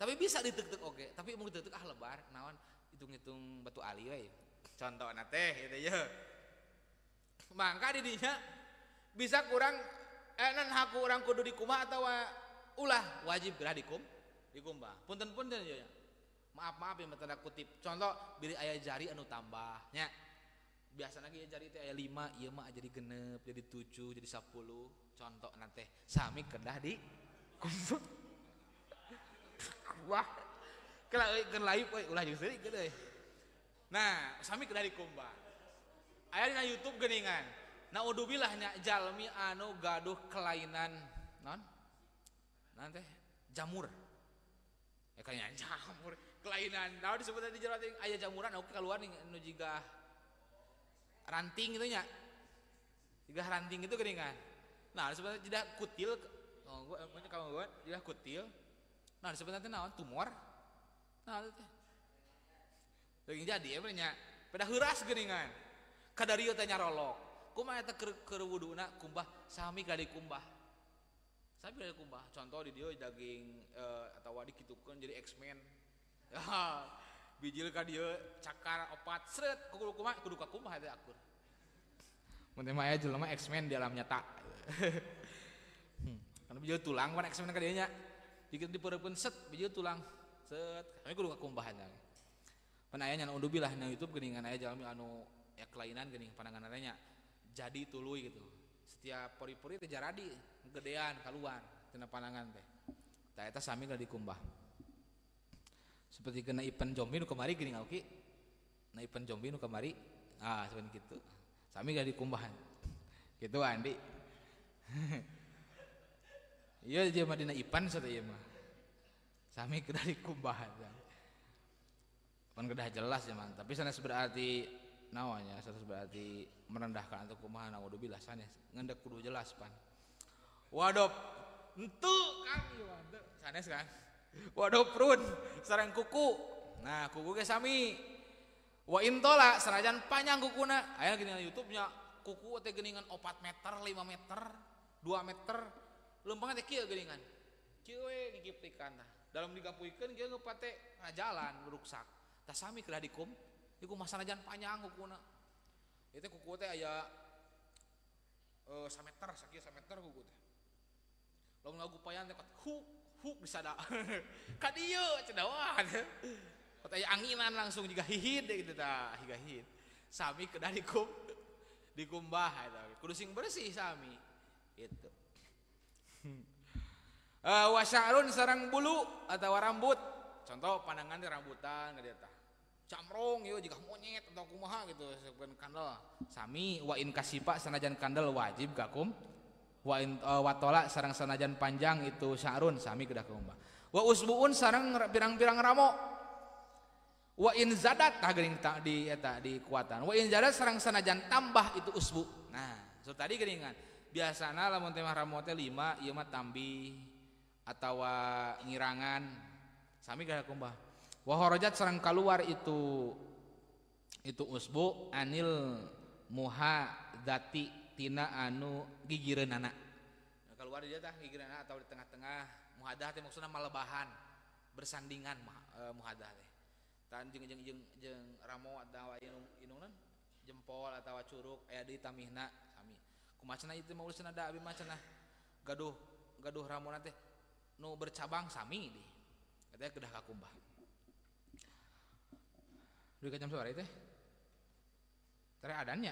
tapi bisa diteuk-teuk oge tapi mun diteuk-teuk ah lebar naon hitung-hitung batu ali we contona teh ieu teh ya mangka di dinya bisa kurang nan haku urang kudu dikumbah atawa ulah wajib geura dikumbah punten-punten ya maaf-maaf ya tanda kutip contoh biri aya jari anu tambah nya biasa lagi ya jari teh aya 5 ieu mah jadi 6 jadi 7 jadi 10 contoh nanti sami kedah di kumbah wah keur laib euy ulah jeung seurik euy nah sami kedah dikumbah aya dina YouTube geuningan naudzubillah nya jalmi anu gaduh kelainan naon naon teh jamur ya kayaknya jamur kelainan naon disebutna di jero teh aya jamuran oke keluar nih nu jiga ranting itu nya jiga ranting itu geuningan nah sebenarnya tidak kutil oh gua kalau gua tidak kutil nah sebenarnya naon tumor nah itu teh daging jadi ya nya pada heuras geuningan kadarieu teh nyarolok kumaha eta keur wuduna kumbah sami ka dikumbah sami ka dikumbah contoh di dieu daging atawa dikitukeun jadi X-Men bijil ka dieu cakar opat sret kudu kumaha kudu kakumbah eta akur mun teh mah aya jelema X-Men di alam nyata karena bijil tulang pan X-Men ka dieu nya dikeun dipeureupkeun set bijil tulang set kami kudu kakumbahan pan aya nya naudzubillah na YouTube geuningan aya jalmi anu ya kelainan geuning pandangan nya jadi tuluy gitu setiap pori-pori teh jaradi gedean kaluar tina pandangan teh tah eta sami geus dikumbah seperti kena Ipan zombie nu kamari geuning oke na Ipan zombie nu kamari ah seperti kitu sami geus dikumbahan kitu Andi ieu je mah dina Ipan satu ieu mah sami kedah dikumbahan pan kedah jelas ya man tapi sanes berarti naonnya sanes berarti merendahkan atau kumaha naudzubillah sanes ngendek kudu jelas pan wadop henteu kan ieu mah henteu sanes kan wadoprun sareng kuku nah kuku ge sami wa intola sanajan panjang kukuna aya geuningan YouTube nya kuku teh geuningan 4 meter 5 meter 2 meter leumpangna teh kieu geuningan kieu we gigiptikan tah dalam digapuikeun kieu ngeupat teh ngajalan ruksak tah sami kedah dikumbah sanajan panjang kukuna ieu teh kuku teh aya sameter sakieu sameter kuku teh lamun ngagupayan teh huk huk disada ka dieu cenah wah kota aya anginan langsung juga hihid gitu tah higa hihid sami kedah dikumbah eta kudu sing bersih sami gitu. Wa sya'run sarang bulu atau rambut. Contoh pandangan di rambutan ka dieu tah. Camrong ieu jiga monyet atau kumaha gitu sepen kandel. Sami wa in kasipa sanajan kandel wajib kakum. Wa in watola sarang sanajan panjang itu sya'run sami kedah kumbah. Wa usbuun sarang pirang-pirang ramo. Wa in zadat tah geuning ta di eta di kuatan. Wa in zadat sarang sanajan tambah itu usbu. Nah, so tadi geuningan biasana lamun teh mah ramo teh 5 ieu mah tambih atawa ngirangan sami kedah kumbah. Wa kharajat sareng kaluar itu usbu anil muhadzati tina anu gigireunana. Nah, keluar dia tah gigireunana atau di tengah-tengah muhadah teh maksudna malebahan bersandingan muhadah teh. Tan jeung jeung jeung jeung ramo atawa inungna jempol atawa curug aya deui tamihna sami. Kumaha cenah ieu mah ulah da abi mah cenah gaduh gaduh ramona teh nu bercabang sami di. Katanya kedah kakumbah. Duit ka jam sore teh. Tere adannya.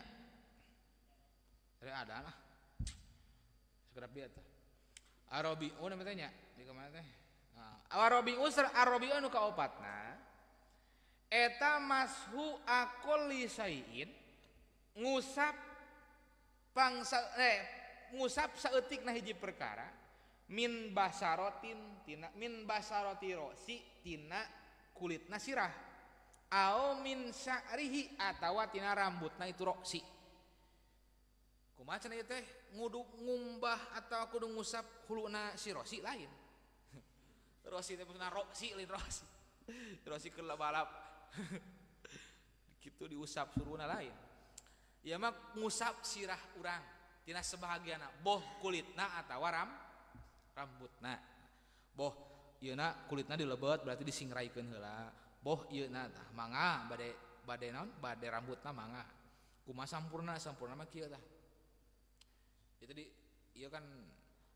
Tere adan ah. Sekedap dia teh. Arabiu namanya teh nya. Di kemana teh? Nah, arabiu sar arabiu anu kaopatna. Eta mashu aqalli syai'in ngusap pangsa ngusap saeutikna hiji perkara min basarotin tina min basaroti rosi tina kulitna sirah au min sya'rihi atawa tina rambutna itu roksi. Kumaha cenah ieu teh ngudu ngumbah atawa kudu ngusap huluna si rosi lain. Rosi teh maksudna roksi lain rosi. Rosi keur balap. Kitu diusap suruna lain. Ieu mah ngusap sirah urang tina sebahagianna boh kulitna atawa rambutna. Boh ieuna kulitna dilebet berarti disingraikeun heula. Boh ieuna tah mangga bade bade naon bade rambutna mangga. Kumaha sampurna sampurna mah kieu tah. Itu di ieu kan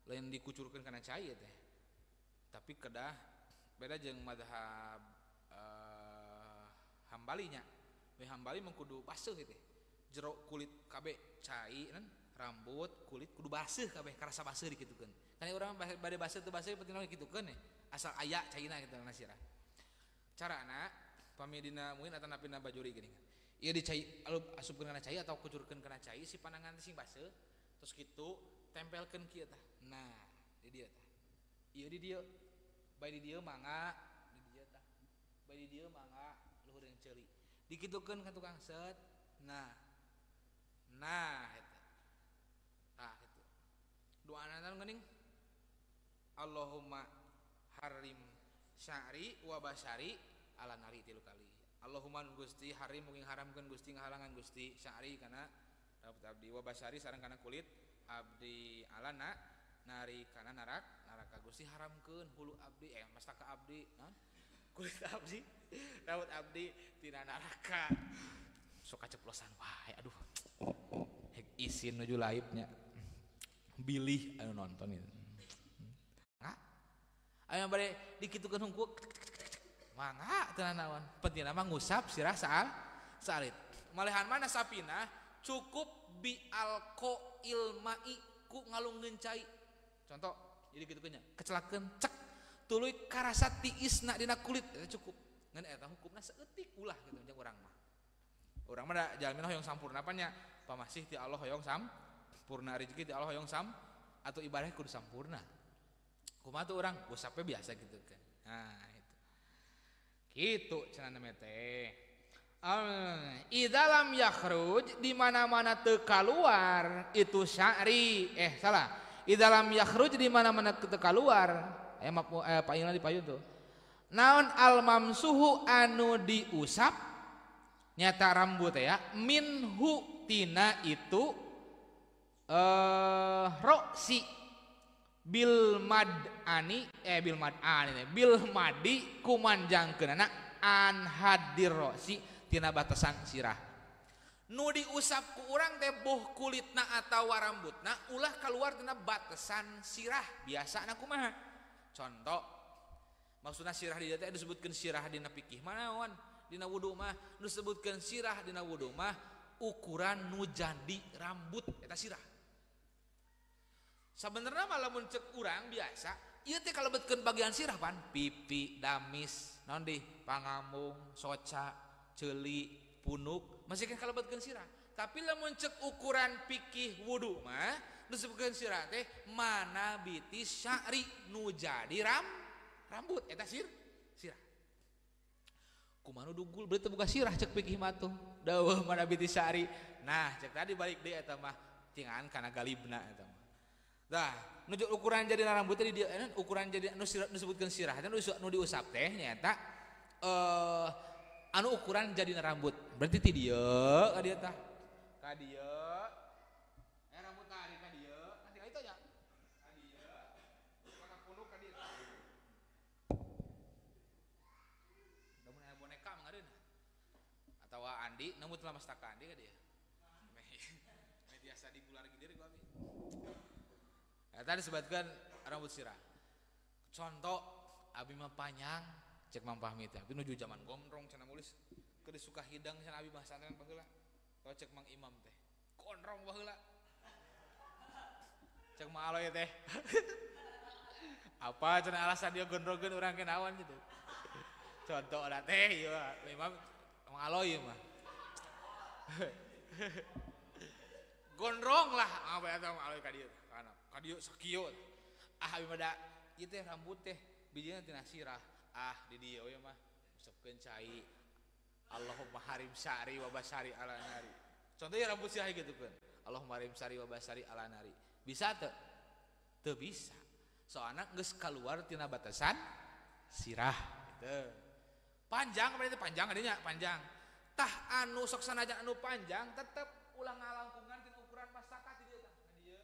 lain dikucurkeun kana cai teh. Tapi kedah beda jeung mazhab Hambalinya. We Hambali mah kudu baseuh teh. Jero kulit kabeh cai kan rambut kulit kudu baseuh kabeh karasa baseuh dikitukeun. Kan urang bade baseuh teu baseuh penting naon dikitukeun asal aya caina kitu na sirah. Carana pami dina muin atanapi na bajuri geuning. Ieu dicai asupkeun kana cai atau kucurkeun kana cai si panangan teh sing baseuh terus kitu tempelkeun kieu tah. Nah, di dieu tah. Ieu di dieu. Bae di dieu mangga di dieu tah. Bae di dieu mangga luhureun ceuli. Dikitukeun ka tukang set. Nah. Nah eta. Tah kitu. Doana geuning Allahumma harim sya'ri wa basari ala nari tilu kali. Allahumma Gusti harim mungkin haramkeun Gusti ngahalangan Gusti sya'ri kana rambut abdi wa basari sareng kana kulit abdi alana nari kana narak naraka Gusti haramkeun hulu abdi mastaka abdi naon kulit abdi rambut abdi tina naraka. Sok kaceplosan wae aduh. Hek isin nuju live nya. Bilih anu nonton itu. Aya bade dikitukeun hungkul mangga teu nanaon pentingna mah ngusap sirah saalit. Malehan mana sapina cukup bi alko ilmai ku ngalungkeun cai. Contoh jadi kitukeun nya kecelakeun cek tuluy karasa tiisna dina kulit eta cukup. Ngan eta hukumna saeutik ulah kitu jeung urang mah. Urang mah da jalmina hoyong sampurna pan nya pamasih ti Allah hoyong sampurna rezeki ti Allah hoyong sam atau ibadah kudu sampurna. Kumaha tuh orang usapnya biasa gitu kan. Nah itu. Gitu cenah namanya teh. Idza lam yakhruj di mana-mana teu kaluar itu sya'ri. Salah. Idza lam yakhruj di mana-mana teu kaluar. Payungna di payun tuh. Naon al mamsuhu anu diusap nyata rambut ya minhu tina itu roksi bil madani bil madani bil madi kumanjangkeunana an hadir rosi tina batasan sirah. Nu diusap ku urang teh boh kulitna atawa rambutna ulah keluar tina batasan sirah. Biasana kumaha? Contoh maksudna sirah di dieu teh disebutkeun sirah dina fikih mah naon? Dina wudu mah disebutkeun sirah dina wudu mah ukuran nu jadi rambut eta sirah. Sebenarnya malah mun cek urang biasa Ieu teh kalebetkeun bagian sirah pan pipi, damis, naon deui, pangambung, soca, ceuli, punuk, masih kan kalebetkeun sirah. Tapi lamun cek ukuran pikih wudu mah disebutkeun sirah teh mana biti sya'ri nu jadi rambut eta sirah. Kumaha nu dugul berarti teu boga sirah cek pikih mah tuh. Dawuh mana biti sya'ri. Nah, cek tadi balik deui eta mah tingan kana galibna eta mah. Dah, nu ukuran jadi rambut teh di ukuran jadi nu disebutkeun sirah teh nu diusap teh nyaeta anu ukuran jadi rambut. Berarti ti dieu ka dieu tah. Ka dieu. Rambut tadi ka dieu, nanti ka itu nya. Ka dieu. Ka punuk ka dieu. Lamun aya boneka mah ngareun. Atawa Andi, nemu telah mastaka Andi ka dieu. Meh biasa digular gilir ku abi. Eta disebutkan rambut sirah. Contoh abi mah panjang cek Mang Fahmi teh. Abi nuju zaman gondrong cenah mulis keur suka hidang cenah abi mah santren baheula. Tau cek Mang Imam teh. Gondrong baheula. Cek Mang Aloy teh. Apa cenah alasan dia gondrongeun urang ke naon gitu. Contoh lah teh ieu Imam Mang Aloy mah. Gondrong lah apa eta Mang Aloy ka dieu. Ka dieu sakieu. Ah abi mah da ieu teh rambut teh bijina tina sirah. Ah di dieu we mah usepkeun cai. Allahumma harim sya'ri wa basari ala nari. Contohnya rambut sirah gitu kan. Allahumma harim sya'ri wa basari ala nari. Bisa teu? Teu bisa. Soalna geus kaluar tina batasan sirah gitu. Panjang berarti panjang adinya panjang. Tah anu sok sanajan anu panjang tetep ulah ngalangkungan tina ukuran masakat di dieu tah. Di dieu.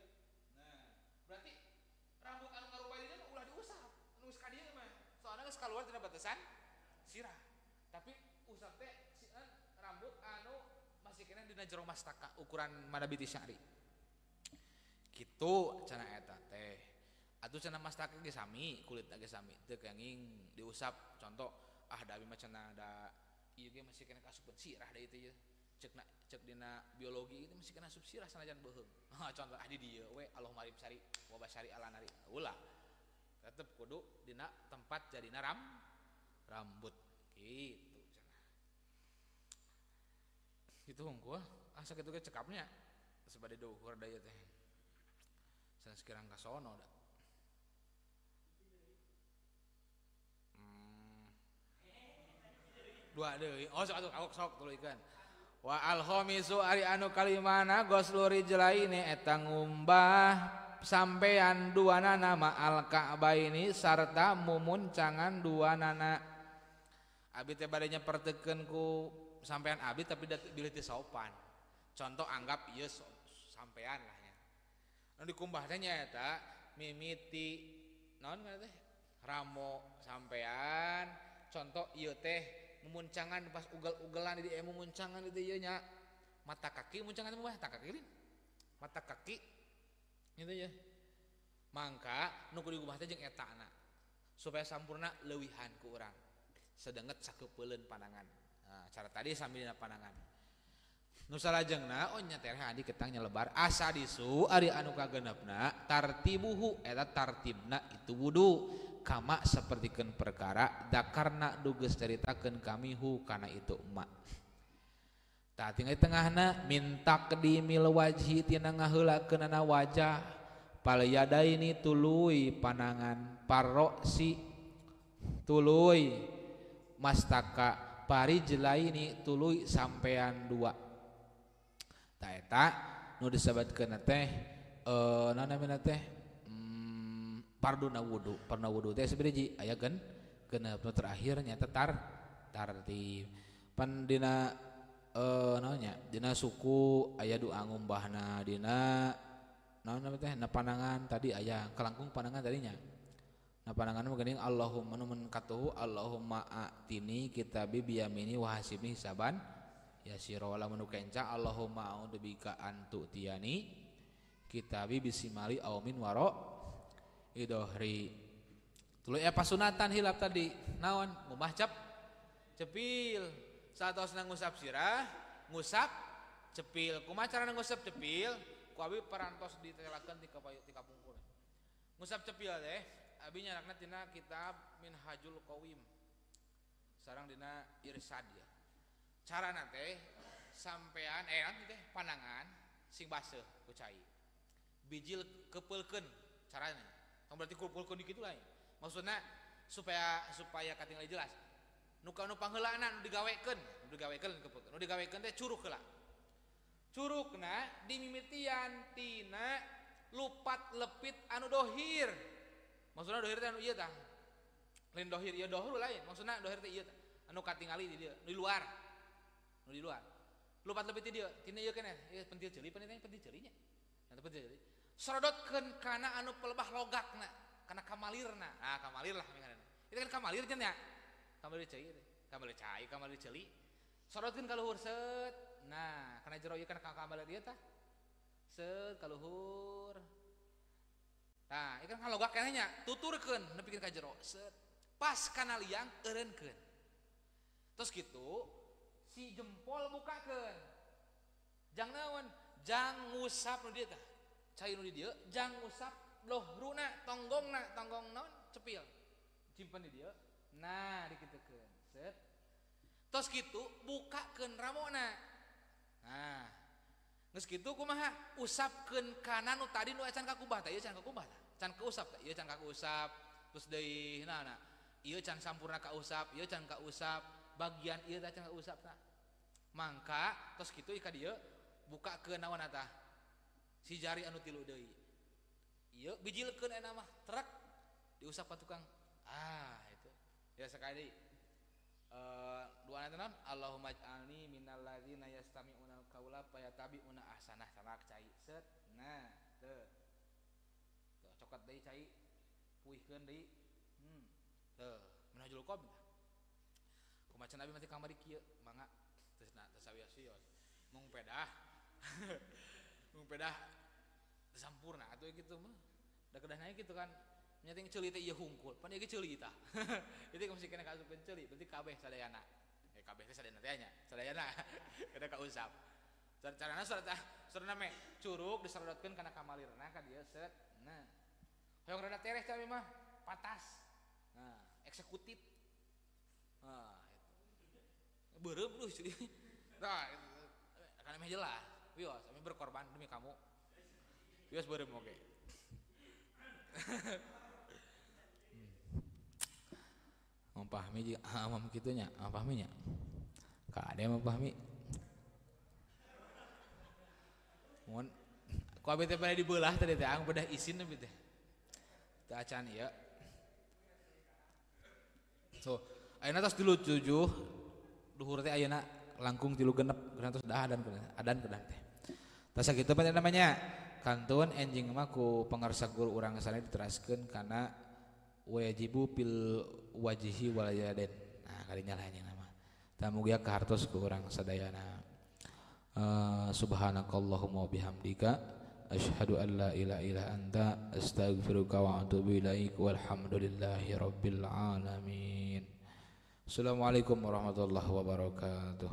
Nah, berarti rambut anu ngarupa di dieu ulah diusap. Anu geus ka dieu mah. Soalna geus kaluar tina batasan sirah. Tapi usap teh rambut anu masih kena dina jero mastaka ukuran manabiti sya'ri. Kitu cenah eta teh. Atuh cenah mastaka ge sami, kulit ge sami. Teu kenging diusap contoh ah da abi mah cenah da ieu ge masih kena kasupeun sirah da ieu teh. Cekna cek dina biologi itu masih kena asup sirah sanajan beuheung. Contoh ah di dieu we Allahumma harim sya'ri wa basari ala nari. Ulah. Tetep kudu dina tempat jadina rambut gitu cenah. Gitu hungkul ah sakitu ge cekapnya sebade duhur da ieu teh. Sanes kirang ka sono da. Dua deui. Oh sok atuh kawok sok tuluy kan. Wa al-khamisu ari anu kalimana ghuslu rijlaini eta ngumbah sampean duanana ma'al ka'baini sarta mumuncangan duanana. Abi teh bade nyeperteukeun ku sampean abi tapi bilih teu sopan. Contoh anggap ieu sampean lah nya. Anu dikumbah teh nyaeta mimiti naon ngaranna teh? Ramo sampean. Contoh ieu teh mumuncangan pas ugal-ugalan di mumuncangan di ieu nya. Mata kaki muncangan teh mata kaki lin. Mata kaki gitu ya. Mangka nu kudu dikumbah teh jeung etana supaya sampurna leuwihan ku urang. Sedenget sakeupeuleuan pandangan. Nah, cara tadi sambil dina pandangan. Nu salajengna oh nya teh adi ketang nyelebar asadisu ari anu kagenepna tartibuhu eta tartibna itu wudu kama sapertikeun perkara dakarna dugeus caritakeun kami hu kana itu emak. Tah tinggal tengahna minta kedimil wajhi tina ngaheulakeunana wajah palyadaini tuluy panangan paroksi tuluy mastaka parijlaini tuluy sampean dua. Tah eta nu disebatkeun teh naon namina teh parduna wudu. Parduna wudu teh sabiji aya genep nu terakhir nyaeta tartib. Pan dina naonnya dina suku aya doa ngumbahna dina naon namina teh na panangan tadi aya kelangkung panangan tadinya. Na panangan mah geuning Allahumma nu mun katuhu Allahumma atini kitabi biyamini wa hasibni hisaban yasira wala manu kenca Allahumma a'udzubika an tu'tiyani kitabi bisimali aw min waro idohri. Tuluy pasunatan hilap tadi naon ngumbah cepil saatosna ngusap sirah ngusap cepil. Kumaha carana ngusap cepil ku abi parantos ditelakeun ti kapungkur. Ngusap cepil teh abi nyarakna tina kitab Minhajul Qawim sareng dina Irsyad ya. Carana teh sampean nanti teh panangan sing baseuh ku cai. Bijil kepeulkeun carana. Tong berarti kumpulkeun di kitu lain. Maksudna supaya katingali jelas. Nu ka nu pangheulana nu digawekeun, kepeulkeun. Nu digawekeun teh curug heula. Curugna dimimitian tina lupat lepit anu dohir. Maksudna dohir teh anu ieu tah. Lain dohir ieu dohur lain. Maksudna dohir teh ieu tah. Anu katingali di dieu, di luar. Nu di luar. Lupat lepit di dieu, tina ieu keneh, ieu pentil ceuli pan teh pentil ceuli nya. Nah, pentil ceuli. Sorodotkeun kana anu pelebah logakna, kana kamalirna. Nah, kamalir lah ngaranna. Itu kan kamalir nya. Kamalir ceuli teh. Kamalir cai, kamalir ceuli. Sorodotkeun ka luhur set. Nah, kana jero ieu kana kamalir ieu tah. Set ka luhur. Nah, ieu kan kalogak keneh nya, tuturkeun nepikeun ka jero. Set. Pas kana liang eureunkeun. Terus gitu, si jempol bukakeun. Jang naon? Jang ngusap nu dieu tah. Cai nu di dieu, jang ngusap lohruna, tonggongna, tonggong naon? Cepil. Simpen di dieu. Nah, dikitukeun. Set. Terus gitu bukakeun ramona. Nah, geus kitu kumaha? Usapkeun kana nu tadi nu acan kakubah tah, ieu can kakubah tah. Can kausap tah, ieu can kausap. Terus deui nah, ieu can sampurna kausap, ieu can kausap, bagian ieu tah can kausap tah. Mangka terus kitu ka dieu bukakeun naon tah? Si jari anu tilu deui. Ieu bijilkeun eta mah trek diusap ka tukang. Ah, itu. Ya sekali doa naon? Allahumma ij'alni minal ladzina yastami'unal qaula fayattabi'una ahsanah. Samak cai set. Nah, teu. Tuh cokot deui cai. Puihkeun deui. Teu, Minhajul Qawim tah. Kumaha Nabi mati kamari kieu, mangga teu teu sawios-wios. Mung pedah. Mung pedah sampurna atuh kitu mah. Da kedah naik kitu kan. Nyating ceuli teh ieu hungkul, pan ieu ge ceuli tah. Itu mesti kena kaasupkeun ceuli, berarti kabeh sadayana. Kabeh teh sadayana teh nya, sadayana. Kada kausap. Carana sarana me curug diserodotkeun kana kamalirna ka dieu set. Nah. Hoyong rada tereh cami mah patas. Nah, eksekutif. Nah, itu. Beureum duh ceuli. Nah, kana meh jelas. Wios, kami berkorban demi kamu. Wios beureum oge. Mempahami jeung amam kitu nya, pahmi nya. Kade mempahami. Mun ku abi teh pada dibelah tadi teh ang bedah isin abi teh. Teu acan ieu. So, ayeuna tos 7 duhur teh ayeuna langkung 3 genep, geus tos dah adan kedah teh. Tah sakitu mah namanya kantun enjing mah ku pangarsa guru urang sana diteraskeun kana wajibu pil wajihi wal yaden. Nah, kadinya lah anjing nama. Tah mugia kahartos ku urang sadayana. Subhanakallahumma wa bihamdika asyhadu an la ilaha illa anta astaghfiruka wa atubu ilaik walhamdulillahi rabbil alamin. Assalamualaikum warahmatullahi wabarakatuh.